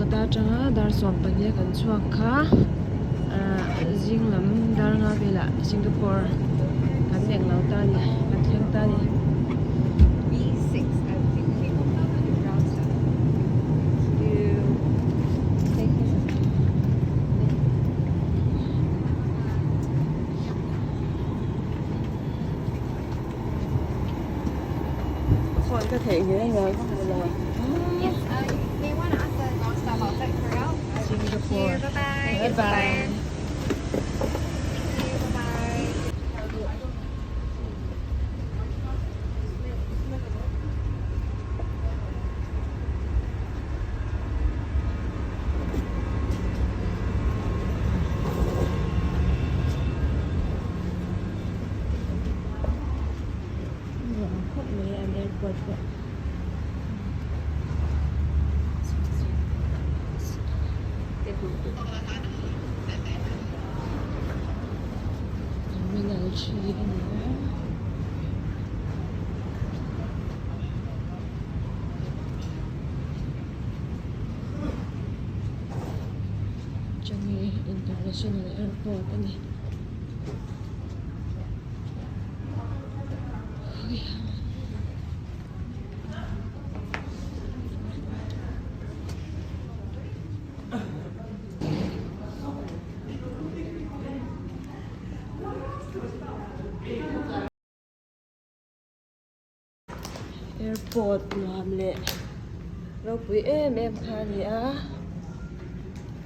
Kolkata atanga dar 12 a kan chhuak kha ah zing lam dar nga velah Singapore kan eng lo ta a ni kan thleng ta a ni. Phone ka theih ngei ang ka hmu lo. Singapore. Bye bye. Nuam khawp mai an airport pawh. Terminal 3 a ni a. Changi International Airport a ni. Airport nuam leh ropui em em kha a ni a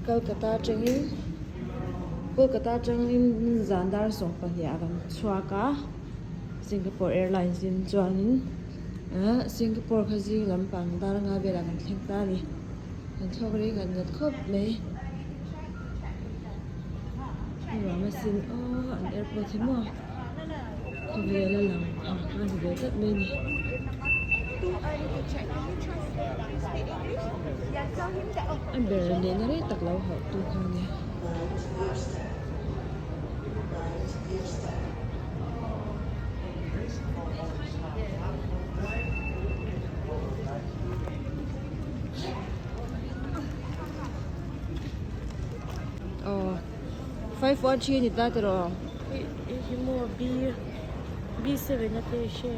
Kolkata atangin Kolkata atangin zan dar 12 ah kan chhuak a Singapore Airlines in chuanin ah Singapore kha zing lampang dar nga velah kan thleng ta a ni kan thlawk rei ngat ngat khawp mai nuam asin aw an airport hi maw. Khawvel a lang phah kha a ni ve tlat mai a ni. A ber nihna rei tak lo hauh tu kha a nia. Aw 513 ni ta tiraw. Hei hi maw B B7 a te hre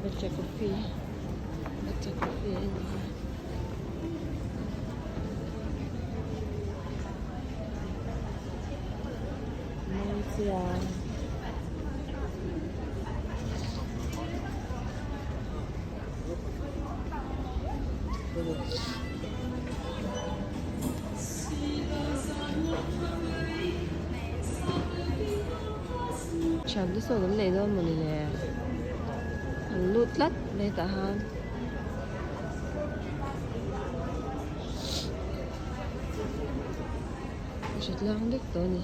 Matcha coffee matcha coffee a ni a. Malaysia Thian te sawn an nei dawn mawni le an lut tlat mai tah han. A hre tlang vek tawh a ni.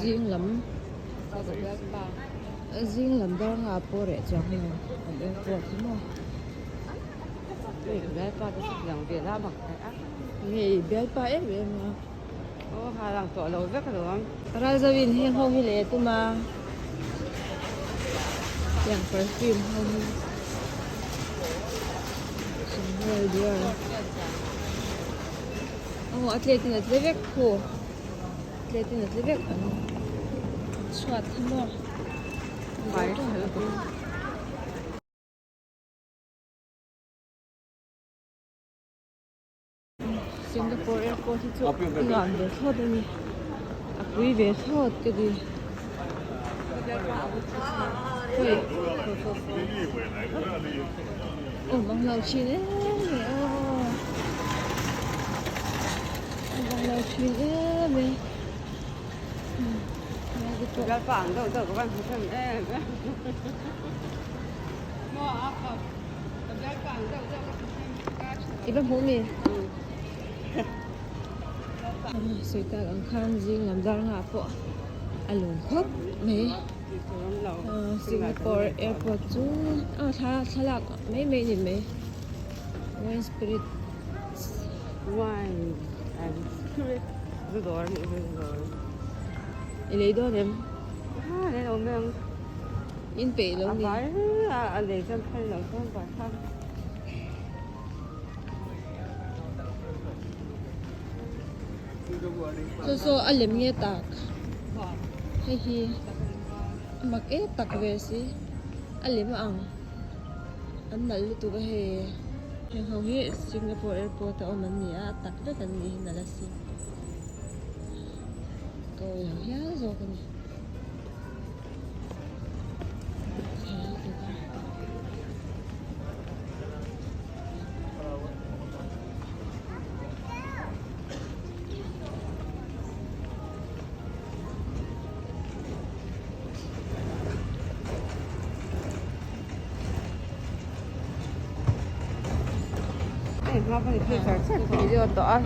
Zing lam zing lam dar nga pawh reh chuang lo an airport hi maw. Nge i bialpa em em a. Ralzawin heng ho hi leh tum a tiang perfume ho hi Chanel Dior aw a tlet in a tle vek khu tlet in a tle vek ang chhuat hi maw. Singapore airport hi chu a nuam ve thlawt a ni a pui ve thlawt ka ti hei awm ang lo thin em mai aw awm ang lo thin em mai I va hmuh mi? Sawi tak ang khan zing lam dar nghah pawh a lawm khawp mai. Singapore airport chu a thla thlalak mai mai a ni mai. Wine spirit Wine and spirit zu dawr a nih chu zu dawr. I lei dawn em? Ha lei lo mai ang. In peih lo ni. A vai a lei chuan phal lo chuan vai kha. Saw saw a lem nge tak hei hi a mak em tak ve si a lem a ang an nalh lutuk a hei heng ho hi Singapore airport a awm an ni a a tak vek an nih hi nalh a si ka awih lo hial zawk a ni. Video tawh a.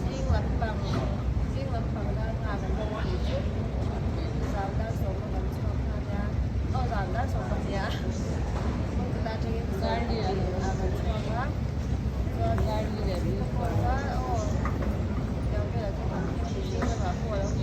Zing lampang zing lampang dar nghak an awm tih chu zan dar sawma kan chhuak nghal nia aw zan dar sawma nia Kolkata atangin zan ah kan chhuak a chuan Singapore kha aw tiang velah chuan kan thleng a ni zing lamah pawh a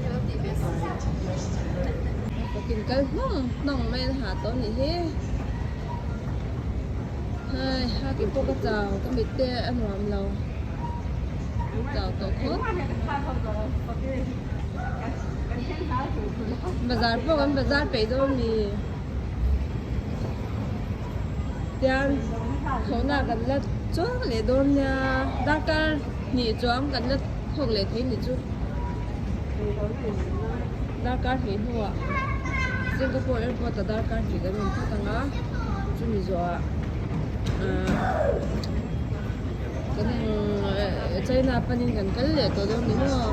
lo ni thei tawh Pakin kal hnawng hnawng mai an ha tawh anih hi hai ha ke pawh ka chau ka mit te a nuam lo chau tawh khawp bazar pawh kan bazar peih dawn a ni. Tian thlawhna kan la chuang leh dawn nia darkar hnih chuang kan la thawk leh thei ni chu darkar hnih hnuah Singapore airport ah darkar hnih kan rawn phawt ang a chumi zawhah ahh kan China panin kan kal leh tawh dawn ni maw.